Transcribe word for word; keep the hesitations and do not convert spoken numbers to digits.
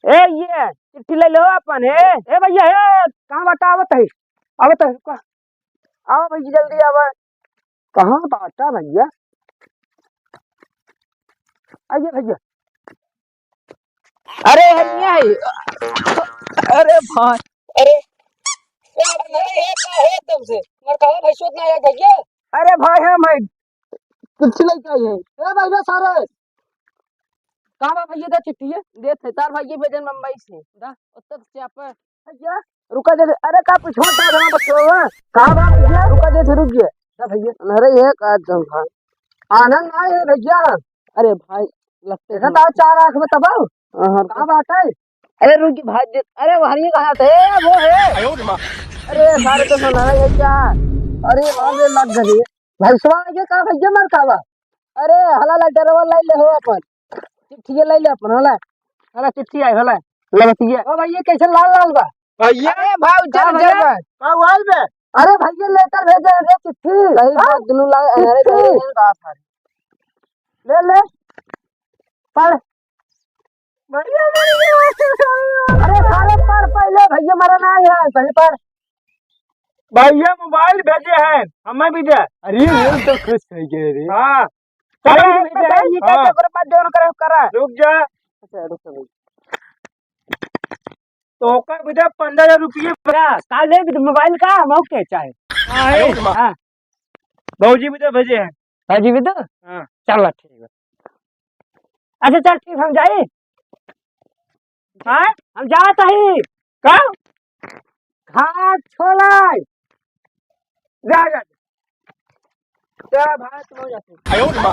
ए, ये चिट्ठी ले लो अपन, ए। ए भैया, ए, कहाँ बाटा? आवत है, आवत है, रुका। आवा भैया, जल्दी आवा। कहाँ बाटा भैया? आइए भैया। अरे, हइया है। अरे भाई, अरे, अरे, ये का है तब से? मर कहाँ भाई, सोच ना आया भैया? अरे भाई, हम है, चिट्ठी लेके आई है। ए भाई, रे सारे, का बा भैया, दे चिट्ठी है। देत है, तार भाई ये भेजन बम्बई से। दा, उत्तर से आप भैया, रुका दे। अरे का पूछो, का बा बच्चों? का बा भैया? रुका दे, रुक गया। का भैया? अरे ये का जंग है? आनंद ना है भैया। अरे भाई, लगते देखा हैं। ता चार आँख में तबाल। हाँ, हाँ। का बात है? अरे रुक भाई, दे-, अरे वो हरिये कहाँ थे? वो है। अरे सारे तो सुना है क्या? अरे वहाँ से लग गए। भाई सुबह आगे का भैया मर का बा? अरे हला ला डरवा लाई ले हो अपन। चिट्ठी लाई ले अपन, हला। हला चिट्ठी आई, हला। ले बतिया। ओ भैया, कैसे लाल लाल बा? भैया। अरे भाई, का जल, भैया? जल बा। का हुआ बे? अरे भैया, लेटर भेजे हैं रे, चिट्ठी। सही हाँ? बात, दुनू ला-, अरे चिट्ठी। भैया, का सारे। ले, ले। पढ़। भैया, भैया। अरे सारे पढ़ पहले, भैया मरा ना है, पहले पढ़। भैया मोबाइल भेजे हैं, हमें भी दे। अरे, ये तो खुश हो गए रे। हाँ। चलो, अरे, हम भेजे हैं, ये हाँ। कैसे ओकरे पास जोन करे, करा। रुक जा। अच्छा, रुक जा। तो ओकर भी दे पन्द्रह हजार रुपये। का, का ले भी दे मोबाइल का, हम ओके चाहे। हाँ, है। हाँ। भौजी भी दे भेजे हैं। भौजी भी दे? हाँ। चलो, ठीक है। अच्छा, चल, ठीक, हम जाई। हाँ? हम जात हई। का? घाट छोड़ा। जा, जा। जा, भाई, तुम हो जाते। आयो रे माँ।